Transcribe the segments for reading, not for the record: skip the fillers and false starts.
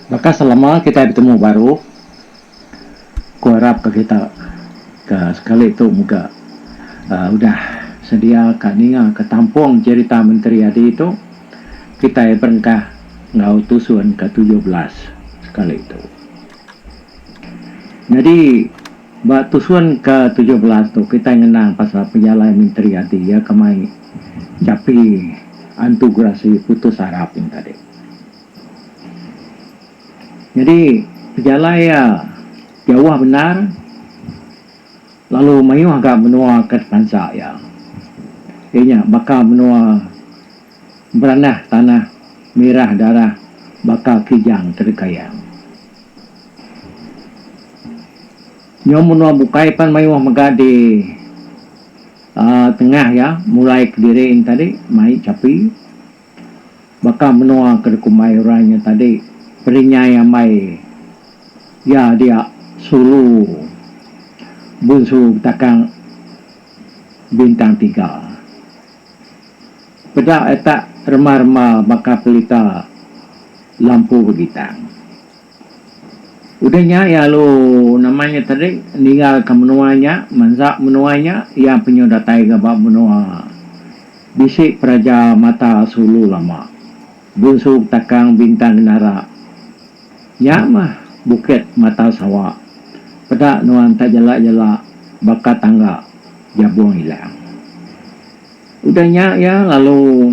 Baka selama kitai betemu baru, ku arap ka kita ke sekali tu mega udah sedia ka ninga ka tampung cherita Menteri Adi tu, kitai berengkah enggau tusun ke 17 sekali tu. Nyadi ba tusun ke 17 tu kitai ngenang pasal pejalai Menteri Adi iya ke mai chapi Antu Gerasi Putus Arap nya tadi. Nyadi pejalai iya jauh bendar lalu mayuh ga menua ke tepansa iya. Iya nya baka menua beranah tanah mirah darah baka kijang terekayang. Nyau menua bukai pan mayuh mega di uhh tengah iya mulai kediri nya tadi mai chapi. Baka menua ke dikumbai orang nya tadi perinyai ambai iya dia sulu bunsu betakang bintang tiga. Peda etak rema-rema baka pelita lampu begitang. Udah nya iya lalu nama nya tadi ninggalka menua nya mansa menua nya iya penyu datai ga ba menua bisi peraja mata sulu lama bunsu betakang bintang genara nya mah bukit mata sawa peda nuan tak jela-jela baka tangga jabung ilang. Udah nya iya lalu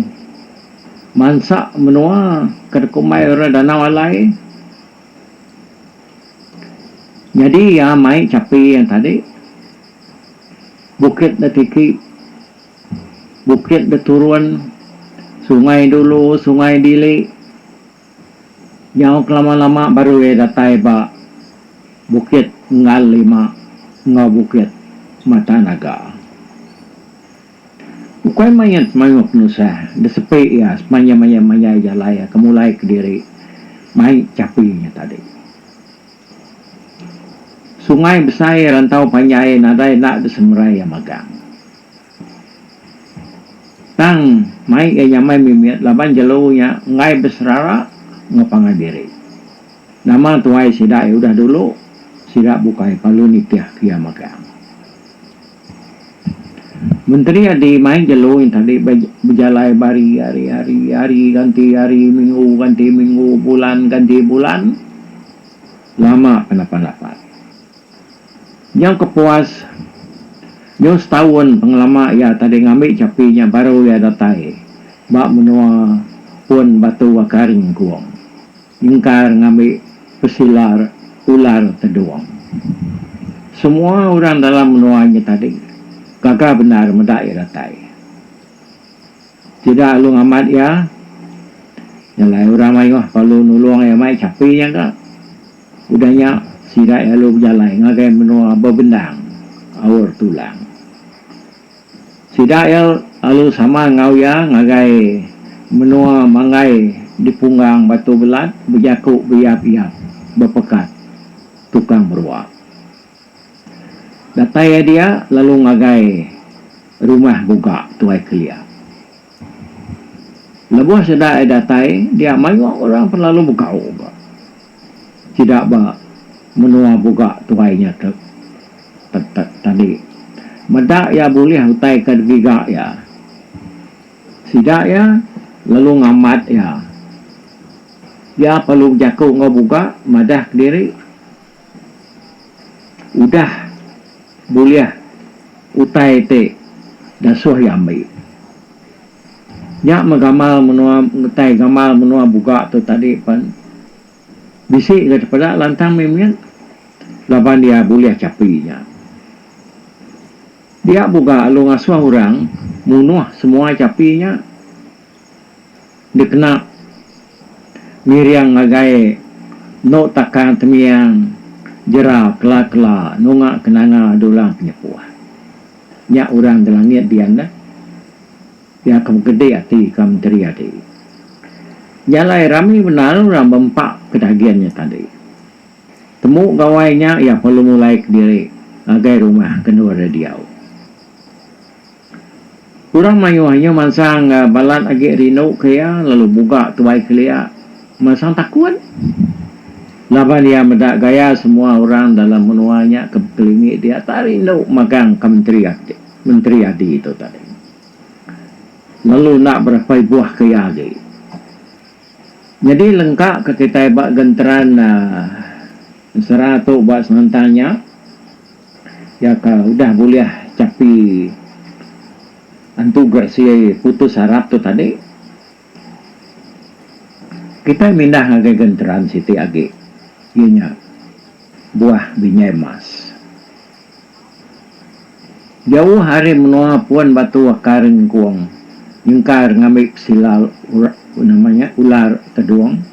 mansa menua ke dikumbai orang Danau Alai. Nyadi iya mai chapi iya tadi bukit da tiki, bukit da turun, sungai dulu sungai dili. Nyau kelama-lama baru iya datai ba Bukit Enggal Lima enggau Bukit Mata Naga. Ukai mayuh mayuh penusah disepi iya sepanjang maya mayai jalai iya ke mulai kediri mai chapi nya tadi. Sungai besai rantau panjai nadai enda disemerai iya magang. Tang mai iya nyamai mimit laban jelu nya enggai beserara enggau pangan diri. Nama tuai sida iya udah dulu, sida bukai parlu nitih ke iya magang. Menteri adi mai jelu nya tadi bejalai bari hari hari, hari ganti hari, minggu ganti minggu, bulan ganti bulan lama penapan lapan. Nyau kepuas nyau setaun pengelama iya tadi ngambi chapi nya baru iya datai ba menua pun Batu Akar Nyengkung nyengkar ngambi pesilar ular tedung. Semua orang dalam menua nya tadi gaga bendar meda iya datai. Sida lalu ngamat iya. Nyelai orang mayuh perlu nulung iya mai chapi nya ga. Udah nya sida iya lalu bejalai ngagai menua bebendang aur tulang. Sida iya lalu sama enggau iya ngagai menua manggai dipunggang batu belat bejaku beiap-iap bepekat tukang berua. Datai iya dia lalu ngagai rumah buga tuai kelia. Lebuh sida iya datai dia mayuh orang pelalu begau ga. Sida ba menua buga tuai nya te tadi. Meda iya bulih utai ke digiga iya. Sida iya lalu ngambat iya. Iya perlu bejaku enggau buga madah kediri. Udah bulih utai ti dasuh iya ambi. Nya meh gamal menua ngetai gamal menua buga tu tadi pen bisi ga tepeda lantang mimit laban iya bulih chapi nya. Dia buga lalu ngasuh orang munuh semua chapi nya. Dikena miring ngagai endo takang temiang jera kela-kela nunga ke nanga dulang penyepuh. Nya orang di langit dian deh. Iya ke begedi ati ka menteri adi. Jalai rami bendar orang bempa ke dagin nya tadi. Temu gawai nya iya perlu mulai kediri ngagai rumah ke endur iya diau. Orang mayuh nya mansang balat agi rindu ke iya lalu buga tuai kelia mansang takut. Laban iya meda gaya semua orang dalam menua nya ke bekelingi dia tak rindu magang ka menteri menteri adi tu tadi. Lalu enda berapa ibuh ke iya agi. Nyadi lengka ke kitai ba genteran ensera tu ba senentang nya iya ke udah bulih chapi antu gerasi putus arap tu tadi. Kitai mindah ngagai genteran siti agi iya nya buah binjai emas. Jauh ari menua pun batu akar nyengkung nyengkar ngambi pesila nama nya ular tedung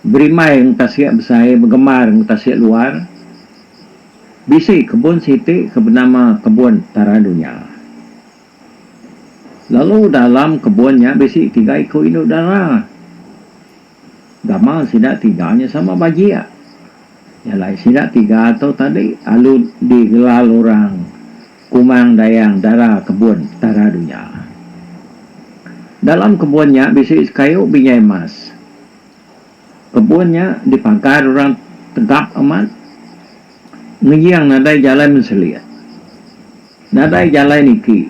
berimbai enggau tasik besai begembar enggau tasik luar bisi kebun siti ke benama kebun Tara Dunya. Lalu dalam kebun nya bisi tiga iku indu dara. Gamal sida tiga nya sama bajik. Nya alai sida tiga tu tadi alu digelal orang Kumang Dayang Dara Kebun Petara Dunya. Dalam kebun nya bisi sekayu binjai emas. Kebun nya dipagar orang tegap amat ngejing nadai jalai menselit. Nadai jalai niki.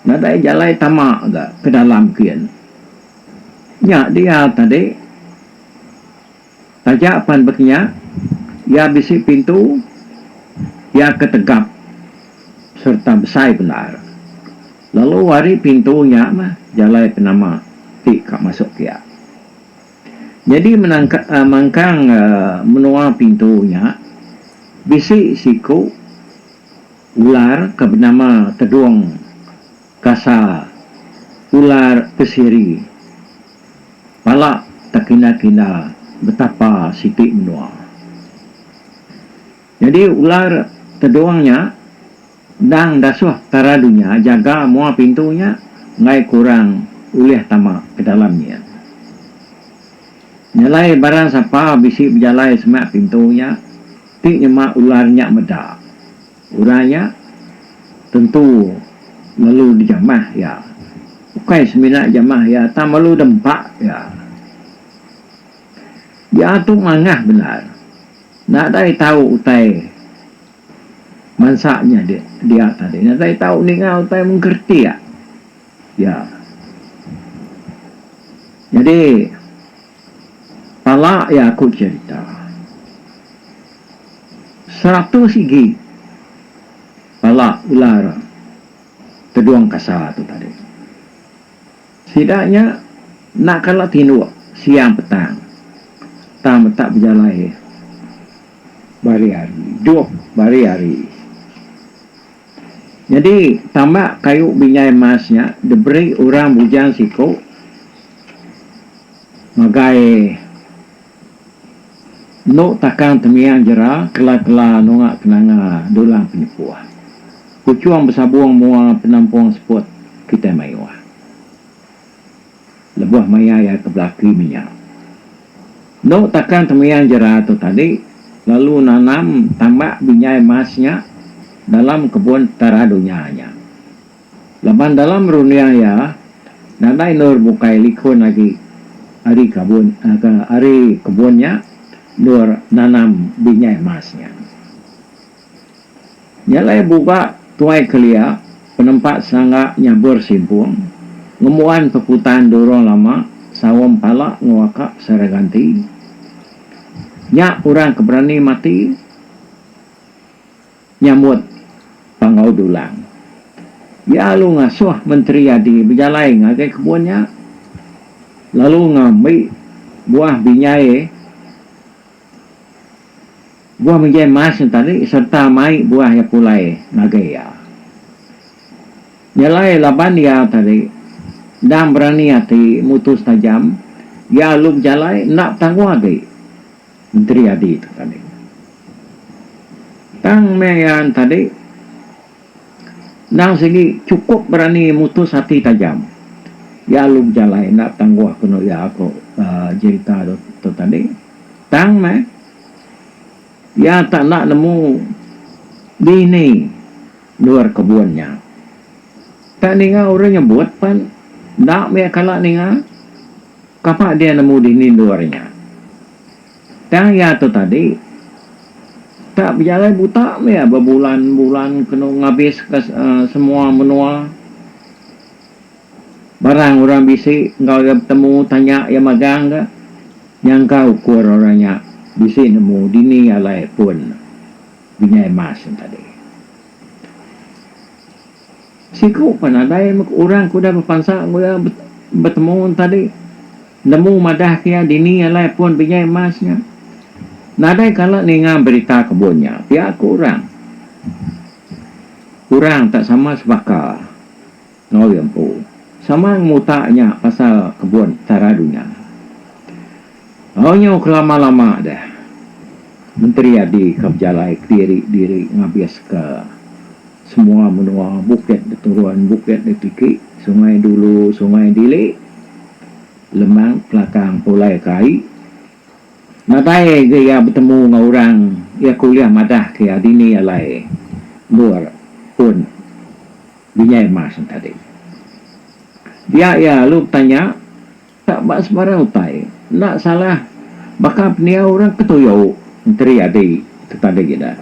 Nadai jalai tama ga ke dalam kin. Nya dia tadi. Taja pan baka nya, iya bisi pintu iya ke tegap sereta besai bendar. Lalu ari pintu nya meh jalai penama ti ka masuk kia. Nyadi menangka mangkang menua pintu nya bisi siku ular ke benama Tedung Kasa Ular Pesiri pala tekinda-kinda betapa siti menua. Nyadi ular Tedung nya Endang dasuh Petara dunya jaga mua pintu nya enggai kurang ulih tama ke dalam nyin. Nya alai barang sapa bisi bejalai semak pintu nya ti nyema ular nya meda orang nya tentu lalu dijamah iya. Ukai semina jamah iya tang lalu dempa iya. Iya tu mangah bendar nadai tau utai. Mansa nya dia tadi nadai tau ninga utai mengkertik iya. Nyadi pala iya aku cherita 100 igi pala ular tedung kasa tu tadi. Sida nya enda kala tinduk siang petang tang meta bejalai. Bari-hari. Idup bari-hari. Nyadi tambak kayu binjai emas nya diberi orang bujang siku ngagai Endu Takang Temiang Jera kela-kela nunga kenanga dulang penyepuh. Puchung besabung mua penampung seput kitai mayuh. Lebuh maya iya ke belaki menya. Endu Takang Temiang Jera tu tadi lalu nanam tambak binjai emas nya dalam kebun Petara Dunya nya. Laban dalam runding iya nadai endur bukai likun agi ari kabun ari kebun nya endur nanam binjai emas nya. Nya alai buba tuai kelia penempa sangga nyabur simpung, ngembuan peputan durung lama saum pala nguaka sara ganti. Nya orang ke berani mati nyambut Panggau Dulang. Iya lalu ngasuh Menteri Adi bejalai ngagai kebun nya lalu ngambi buah binjai. Buah mejai emas nya tadi sereta mai buah iya pulai ngagai iya. Nya alai laban iya tadi endang berani ati mutus tajam, iya lalu bejalai enda betangguh agi Menteri Adi tu tadi. Tang meh iya tadi endang sigi chukup berani mutus ati tajam. Iya lalu bejalai enda betangguh kenu iya ku jerita tu tadi. Tang meh iya tak enda nemu dini endur kebun nya. Tak ninga orang nyebut pan enda meh kala ninga kapa dia nemu dini endur nya. Tang iya tu tadi tak bejalai buta meh iya bebulan-bulan kenu ngabis ka semua menua. Barang orang bisi enggau iya betemu tanya iya magang ga nyangka ukur orang nya bisi nemu dini alai pun binyai emas ne tadi. Siku pan nadai meh orang ke udah bepansa enggau iya betemu ne tadi nemu madah ke iya dini alai pun binyai emas nya. Nadai kala ninga berita kebun nya pia ku orang. Orang tak sama sebaka enggau iya empu. Sama ngemuta nya pasal kebun chara dunya. Au nyau kelama-lama deh Menteri Adi ke bejalai kediri diri ngabis ke Semua menua bukit diturun, bukit ditiki, sungai dulu, sungai dili, lemang kelakang pulai ke ai. Nadai ga iya betemu enggau orang iya ke ulih madah ke iya dini alai endur pun binyai emas ne tadi. Dia iya lalu betanya tak ba sebarang utai enda salah baka pendiau orang ke tuyu Menteri Adi tu tadi ida.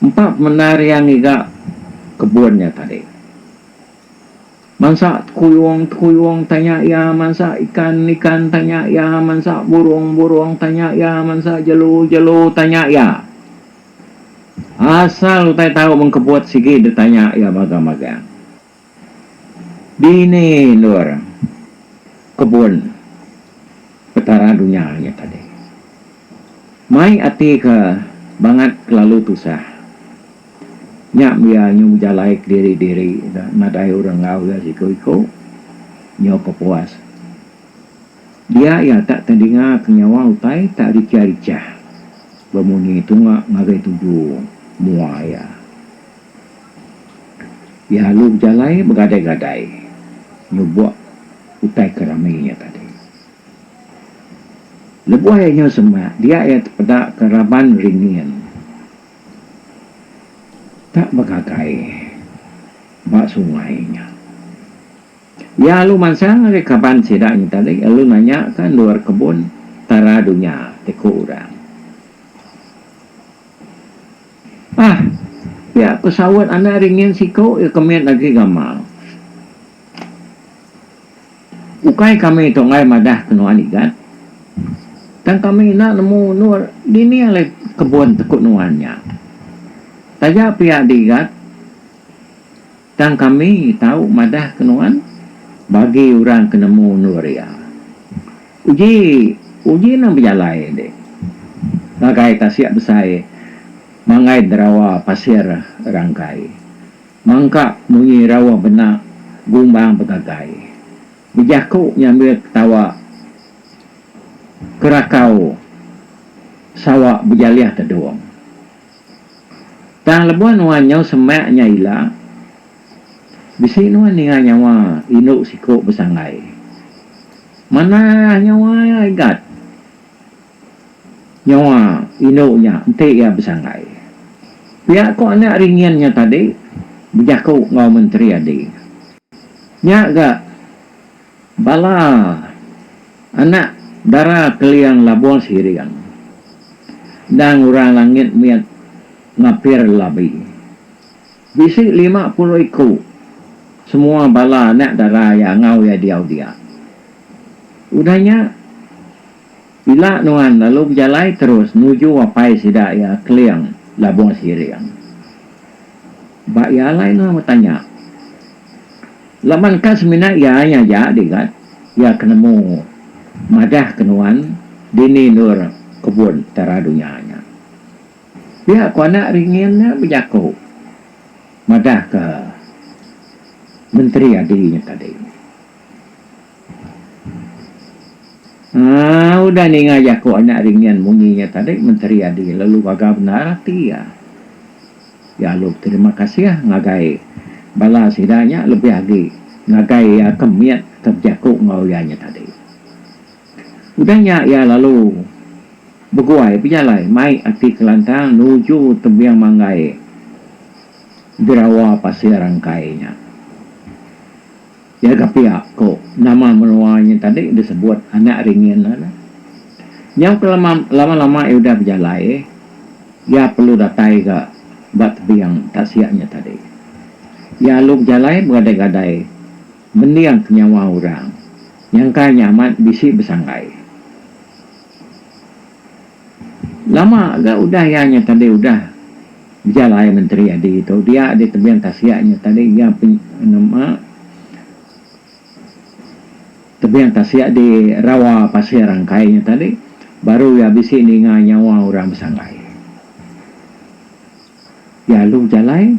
Empa pemendar iya ngiga kebun nya tadi. Mansa tekuyung tekuyung tanya iya mansa ikan ikan tanya iya mansa burung burung tanya iya mansa jelu jelu tanya iya. Asal utai tau mengkebut sigi ditanya iya magang magang. Dini endur kebun Petara dunya nya tadi. Mai ati ke bangat kelalu tusah. Nya mia nyu bejalai kediri-diri nadai orang enggau iya siku-iku nyau kepuas. Dia iya tak tedinga ke nyawa utai tak richah-richah bemunyi tunga ngagai tuju mua iya. Iya lalu bejalai begadai-gadai nyubok utai ke rami nya tadi. Lebuh iya nyau semak, dia iya tepeda ke raban ringin tak begagai ba sungai nya. Iya lalu mansang ngagai kaban sida nya tadi lalu nanya ka endur kebun tara dunya ti ku orang. Ah, pia ku saut anak ringin siku iya ke mit agi gamal. Ukai kami tu enggai madah ke nuan igat. Tang kami enda nemu endur dini alai kebun teku nuan nya. Taja pia diigat, tang kami tau madah ke nuan bagi orang ke nemu endur iya. Uji uji nang bejalai dik ngagai tasik besai manggai derawa pasir rangkai. Mangka munyi rawa bena gumbang begagai. Bejaku nyambil ketawa kerakau sawa bejalih tedung. Tang lebuh nuan nyau semak nya ila, bisi nuan ninga nyawa indu siku besanggai. Manah nyawa iya igat. Nyawa indu nya enti iya besanggai. Pia ko anak ringin nya tadi bejaku enggau Menteri Adi. Nya ga Bala anak dara Keling Labung Siring endang orang langit mit ngapir labi. Bisi 50 iku semua bala anak dara iya enggau iya diau dia. Udah nya, ila nuan lalu bejalai terus nuju apai sida iya Keling Labung Siring. Ba iya alai nuan betanya. Laban ka semina iya nya aja digat iya ke nemu madah ke nuan dini endur kebun Petara dunya nya. Pia ku anak ringin nya bejaku madah ke Menteri Adi nya tadi. Aaa udah ninga jaku anak ringin munyi nya tadi Menteri Adi lalu gaga bendar ati iya. Iya lalu beterima kasih ngagai bala sida nya lebih agi ngagai iya ke mit ke bejaku enggau iya nya tadi. Udah nya iya lalu beguai bejalai mai ati ke lantang nuju tebing manggai Derawa Pasir Rangkai nya. Iya ga pia ku nama menua nya tadi disebut anak ringin. Nyau ke lama-lama iya udah bejalai, iya perlu datai ga ba tebing tasik nya tadi. Iya alu bejalai begadai-gadai mending ke nyawa orang nyangka nya amat bisi besanggai. Lama ga udah iya nya tadi udah bejalai menteri adi tu dia di tebing tasik nya tadi iya nama tebing tasik di rawa pasir rangkai nya tadi baru iya bisi ninga nyawa orang besanggai. Iya alu bejalai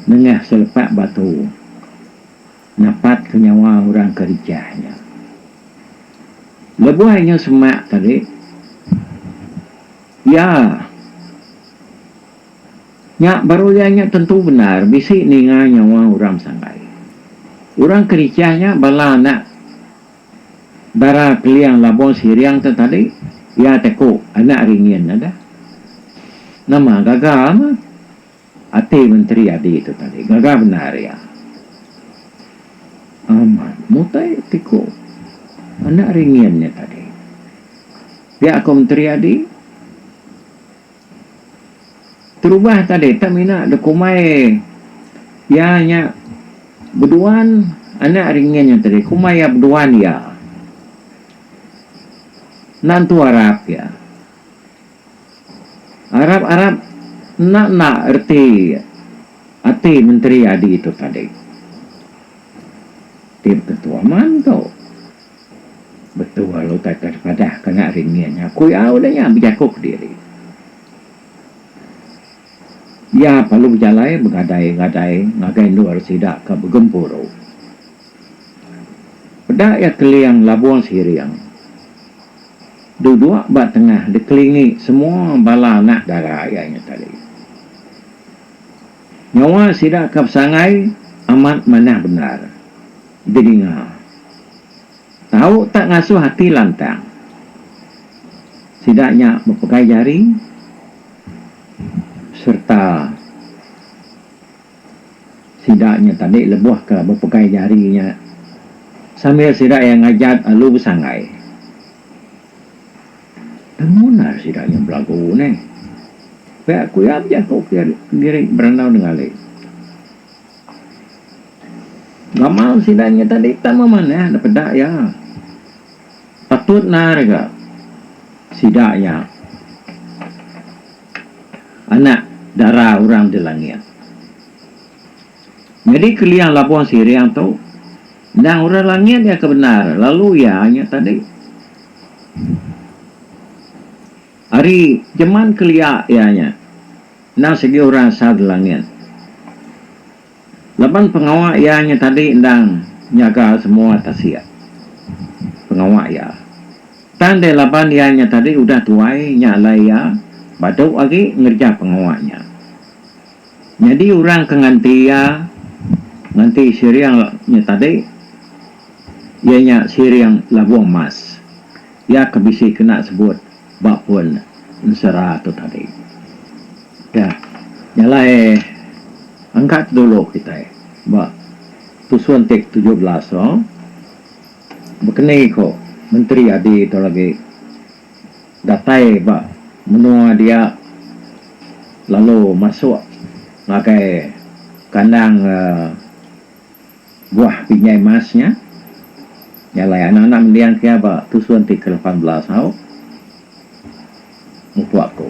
nengah selepak batu. Napatka nyawa orang ke richah nya. Lebuh inya semak tadi, iya nya baru iya nya tentu bendar bisi ninga nyawa orang besanggai. Orang ke richah nya bala anak dara Keling Labong Siring tu tadi, iya teku anak ringin nya dah. Nama gaga mah. Ati menteri adi tu tadi gaga bendar iya. Amat mutai ti ku anak ringin nya tadi. Pia ku menteri adi, terubah tadi tak mina dek kumbai iya nya beduan anak ringin nya tadi kumbai iya beduan iya. Enda entu arap iya. Arap-arap enda enda reti ati menteri adi tu tadi. Ti beketua man tu. Betul utai ke dipadah ke anak ringin nya ku iya udah nya bejaku kediri. Iya perlu bejalai begadai-gadai ngagai endur sida ke begempuru. Peda iya keling labung siring. Duduk ba tengah dikelingi semua bala anak dara iya nya tadi. Nyawa sida ke besangai amat manah bendar didinga. Tau tak ngasuh ati lantang. Sida nya bepegai jari sereta. Sida nya tadi lebuh ke bepegai jari nya sambil sida iya ngajat lalu besanggai. Temu endar sida nya belagu neh. Pia ku iya bejaku kediri berandau nengali. Gamal sida nya tadi tak memanah da peda iya. Patut endar ga sida nya. Anak dara orang di langit. Nyadi Keling Labung Siring tu endang orang langit iya ke bendar lalu iya nya tadi ari jeman kelia iya nya endang sigi orang asal di langit. Laban pengawa iya nya tadi endang nyaga semua tasik. Pengawa iya. Tang deh laban iya nya tadi udah tuai nya alai iya badu agi ngereja pengawa nya. Nyadi orang ke nganti iya nganti siring nya tadi iya nya siring Labung Mas. Iya ke bisi kena sebut ba pun ensera tu tadi. Dah. Nya alai angkat dulu kitai ba tusun ti 17 tu. Bekeni ko Menteri Adi tu lagi datai ba menua dia lalu masuk ngagai kandang buah pinjai mas nya. Nya alai anak-anak mending kia ba tusun ti ke 18 au. Mupuk aku.